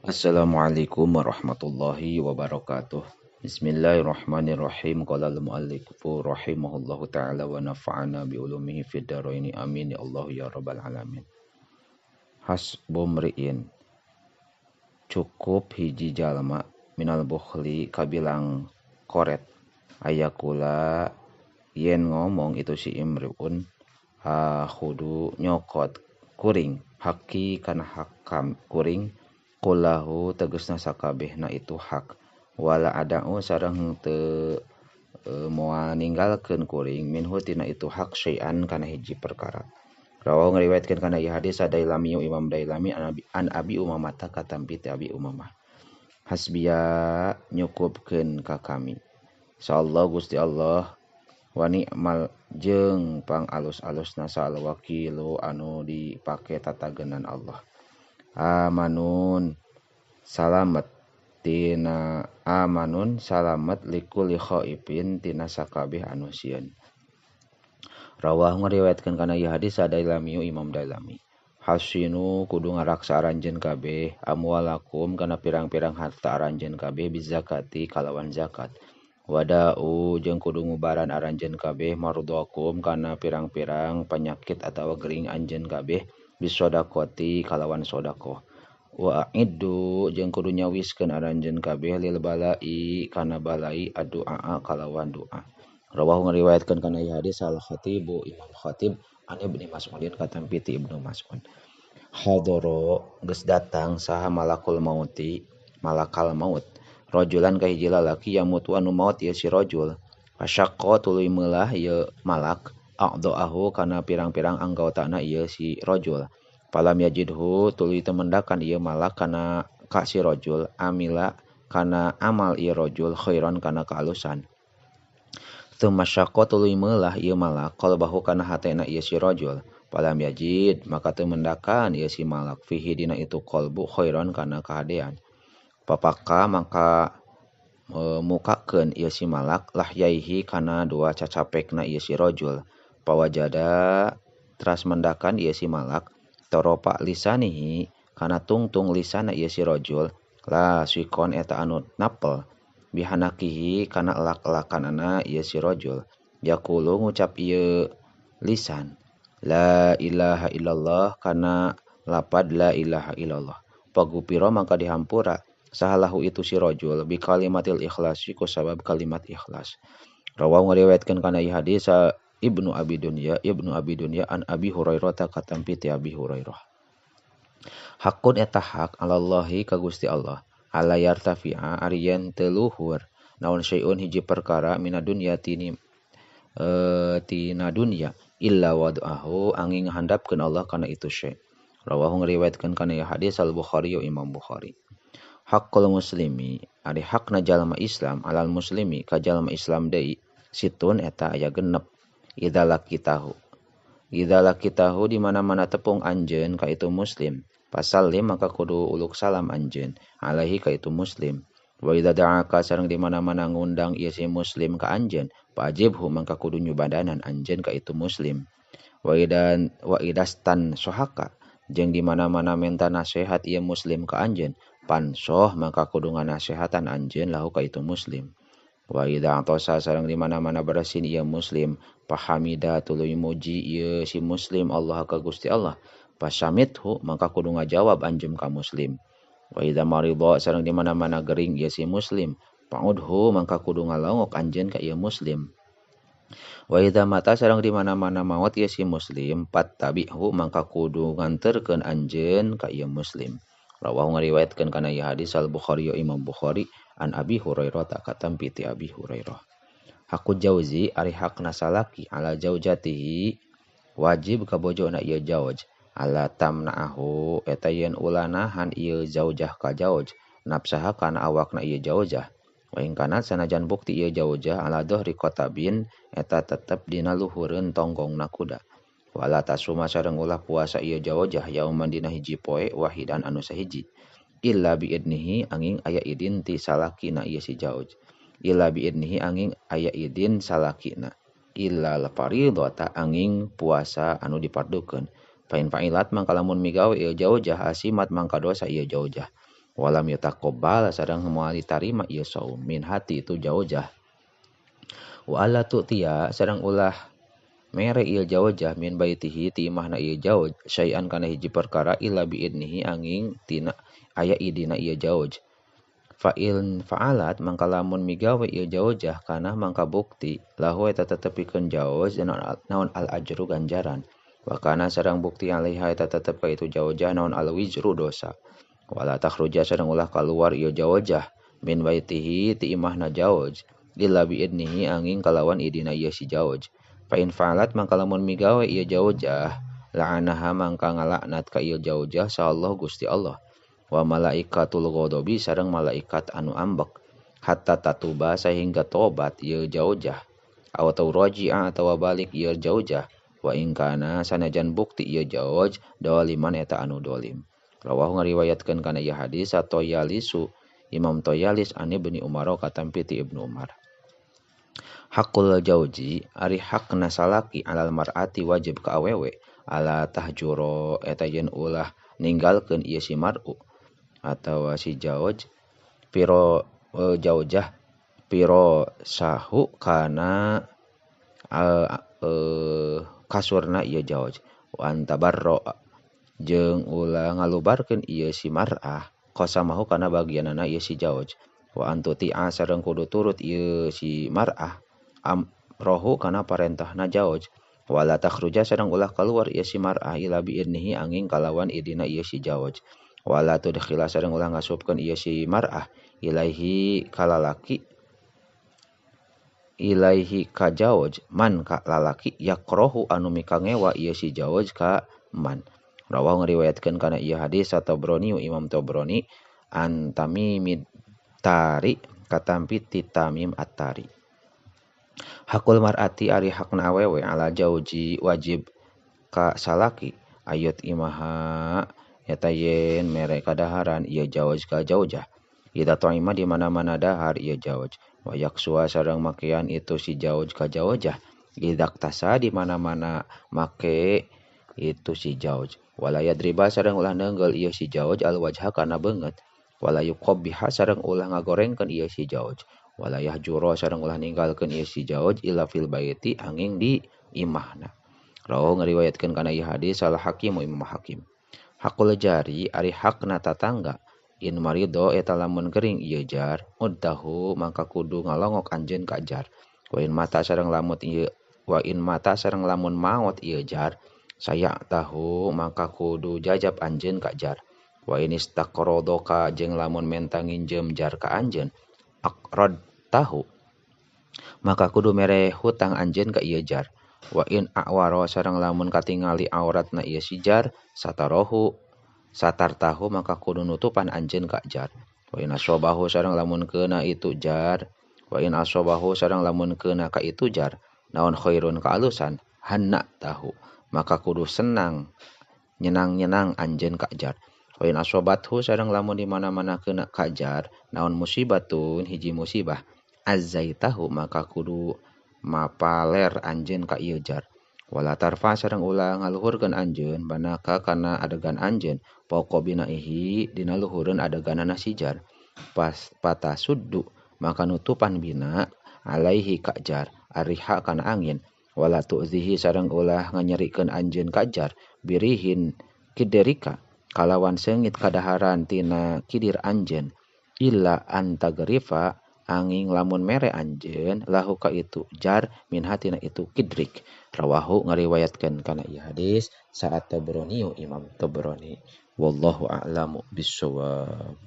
Assalamualaikum warahmatullahi wabarakatuh. Bismillahirrahmanirrahim. Qala al-muallifu rahimahullahu ta'ala wa nafa'ana bi ulumihi fid dharaini. Amin ya Allah ya rabbal alamin. Hasbumriin, cukup hiji jalma minal bukhli kabilang koret ayakula yen ngomong itu si imriun khudu nyokot kuring haki kana hakam kuring kullahu tegesna sakabehna itu hak wala ada'u sareng teu moal ninggalkeun kuring minhu tina itu hak syai'an kana hiji perkara. Rawahu ngariwayatkeun kana ieu hadis Dailami Imam Dailami an Abi Umamah katampi ti Abi Umamah. Hasbiya nyukupkeun ka kami insyaallah Gusti Allah wa ni'mal jeung pang alus-alusna sal wakilu anu dipake tatagenan Allah. Amanun salamet tina amanun salamet likuli khaifin tina sakabeh anu sieun. Rawah ngariwayatkeun kana ieu hadis Dailami Imam Dailami. Hasinu kudu ngaraksa aranjeun kabeh amwalakum kana pirang-pirang harta aranjeun kabeh bizakati kalawan zakat. Wada'u jeung kudu ngubaran aranjeun kabeh mardakum kana pirang-pirang penyakit atawa gering anjeun kabeh bisodaqoti kalawan sodakoh. Wa a'iddu jeung kudu nyawiskeun aranjeun kabeh lil balai kana balai addu'a kalawan doa. Rawahu ngariwayatkeun kana ieu hadis al Khatibu Imam Khatib an Ibnu Mas'udin katampi ti Ibnu Mas'ud. Hadoro geus datang saha malakul mauti malakal maut rajulan ka hiji lalaki yamutu anu maut ieu si rajul. Fasyaqqa tuluy meulah ieu malak a'dha'ahu kana pirang-pirang anggotana ieu si rajul. Falam yajidhu tuluy teu mendakan ieu malak kana ka si rajul amila kana amal ieu rajul khairan kana kaalusan. Tsumma syaqqa tuluy meulah ieu malak qalbahu kana hatena ieu si rajul. Falam yajid maka teu mendakan ieu si malak fihi dina itu qalbu khairan kana kahadean. Papaka maka mukakeun ieu si malak lahyaihi kana dua cacapekna ieu si rajul. Pawajada teras mendakan ieu si malak toropa lisanihi kana tungtung lisana ieu si rajul la sikon eta anu napel bihanakihi kana elak-elakanana ieu si rajul. Yaqulu ngucap ieu lisan la ilaha illallah kana lapad la ilaha illallah. Pagupiro maka dihampura sahalahu itu si rajul bi kalimatil ikhlasi ku sabab kalimat ikhlas. Rawahu ngariwayatkeun kana ieu hadis Ibnu Abi Dunya an Abi Hurairah katampi ti Abi Hurairah. Hakun eta hak alallahi ka Gusti Allah ala yartafi'a ari yen teu luhur naon syai'un hiji perkara mina dunya tini tina dunya illa wada'ahu angin handapkeun Allah kana itu syai'. Rawahu ngariwayatkeun kana ieu hadis Al Bukhari Imam Bukhari. Haqqul muslimi ari hakna jalma Islam alal muslimi ka jalma Islam deui situn eta aya genep. Idza laqitahu di mana-mana tepung anjeun ka itu muslim pasallim maka kudu uluk salam anjeun alaihi ka itu muslim. Wa idza da'aka sareng di mana-mana ngundang ieu si muslim ka anjeun fajibhu maka kudu nyubadanan anjeun ka itu muslim. Wa idastan sohaka jeung di mana-mana menta nasihat ieu muslim ka anjeun pansoh maka kudu nganasehatan anjeun lahu ka itu muslim. Wa idza atasa sareng di mana-mana bersin ieu muslim pahamida tuluy muji ieu si muslim Allah ka Gusti Allah pasamithu maka kudu ngajawab anjeun ka muslim. Wa idza marida sareng di mana-mana gering ieu si muslim paudhu maka kudu ngalongok anjeun ka ieu muslim. Wa idza mata sareng di mana-mana maot ieu si muslim pattabihu maka kudu nganterkeun anjeun ka ieu muslim. Rawahu ngariwayatkeun kana ieu hadis Al Bukhari Imam Bukhari an Abi Hurairah katampi ti Abi Hurairah. Hakku jauzi ari hakna salaki ala jaujatihi wajib ka bojona ieu jauj ala tamna'ahu eta yen ulanahan ieu zaujah ka jauj nafsaha kana awakna ieu jaujah wa in kanat sanajan bukti ieu jaujah ala dhahri qatabin eta tetep dina luhureun tonggongna kuda. Wala tasuma sareng ulah puasa ieu jaujah yauman dina hiji poe wahidan anu sahiji illa biidnihi angin aya idin ti salakina ieu si jauj illa biidnihi angin aya idin salakina illa al faridata angin puasa anu dipardukeun. Fa in fa'ilat mangka lamun migawe ieu jaujah asimat mangka dosa ieu jaujah. Walam yutaqabbal sareng moal ditarima ieu saum min hati itu jaujah. Wa alla tu'tiya sareng ulah mere ieu jaujah min baitihi ti imahna ieu jauj syai'an kana hiji perkara illa biidnihi angin tina aya idina ieu jauj. Fa in fa'alat mangka lamun migawe ieu jaujah kana mangka bukti lahu eta tetepikeun jauj naon al ajru ganjaran. Wa kana sareng bukti alaiha eta tetep ka itu jaujah naon al wizru dosa. Wala takhruja sareng ulah kaluar ieu jaujah min baitihi ti imahna jauj illa biidnihi angin kalawan idina ieu si jauj. Fa in fa'alat mangka lamun migawe ieu jaujah la'anaha mangka ngalaknat ka ieu jaujah sahallahu Gusti Allah wa malaikatul ghadabi sareng malaikat anu ambek hatta tatuba sehingga tobat ieu jaujah aw turaji'a atawa balik ieu jaujah wa in kana sanajan bukti ieu jauj doliman eta anu dolim. Rawahu ngariwayatkeun kana ieu hadis Toyalisu Imam Toyalis an Ibni Umar katampi ti Ibnu Umar. Hakul jauji ari hakna salaki alal mar'ati wajib ka awewe ala tahjuro eta yen ulah ninggalkeun ieu si mar'u atawa si jauj piro jaujah piro sahu kana kasurna ieu jauj wa antabarro jeung ulah ngalubarkeun ieu si mar'ah qasamahu kana bagianana ieu si jauj wa antuti'a sareng kudu turut ieu si mar'ah amrohu kana parentahna jauj wala takhruja sareng ulah kaluar ieu si mar'ah ila biidnihi angin kalawan idina ieu si jauj wala tudkhila sareng ulah ngasupkeun ieu si mar'ah ilaihi kalalaki ilaihi ka jauj man ka lalaki yakrohu anu mikangewa ieu si jauj ka man. Rawahu ngariwayatkeun kana ieu hadis Tabrani Imam Tabrani an Tamimid Tari katampi ti Tamim At-Tari. Hakul mar'ati ari hakna awewe ala jauji wajib ka salaki ayat imaha eta yen mere kadaharan ieu jauj ka jaujah. Ida ta'ima di mana-mana dahar ieu jauj wa yaksua sareng makean itu si jauj ka jaujah. Idak tasa di mana-mana make itu si jauj. Wala yadriba sareng ulah neunggel ieu si jauj al wajha kana beungeut. Wala yuqabbiha sareng ulah ngagorengkeun ieu si jauj. Wala yahjura sareng ulah ninggalkeun ieu si jauj illa fil baiti angin di imahna. Rawahu ngariwayatkeun kana ieu hadis al Hakim Imam Hakim. Hakul jari ari hakna tatangga in marido eta lamun gering ieu jar muddahu mangka kudu ngalongok anjeun ka jar. Wa in mata sareng lamun ieu wa in mata sareng lamun maot ieu jar saya tahu maka kudu jajab anjeun ka jar. Wa in istaqrodoka jeung lamun menta nginjem jar ka anjeun aqrad tahu maka kudu mere hutang anjeun ka ieu jar. Wa in a'wara sareng lamun katingali auratna ieu si jar satarohu satartahu maka kudu nutupan anjeun ka jar. Wa in asobahu sareng lamun keuna itu jar wa in asobahu sareng lamun keuna ka itu jar naon khairun kaalusan hanna tahu maka kudu senang nyenang-nyenang anjeun ka jar. Wa in asobathu sareng lamun di mana-mana keuna ka jar naon musibatun hiji musibah azzaitahu maka kudu mapaler anjeun ka ieu jar. Wala tarfa sareng ulah ngaluhurkeun anjeun banaka kana adegan anjeun poko binaihi dina luhureun adeganana si jar. Pas patasuddu maka nutupan bina alaihi ka jar ariha kana angin. Wala tu'zihi sareng ulah nganyerikeun anjeun ka jar birihin kiderika kalawan seungit kadaharan tina kidir anjeun illa antagrifa angin lamun mere anjeun lahu ka itu jar min hatina itu kidrik. Rawahu ngariwayatkeun kana ieu hadis saat Tabrani Imam Tabrani. Wallahu a'lamu bissawab.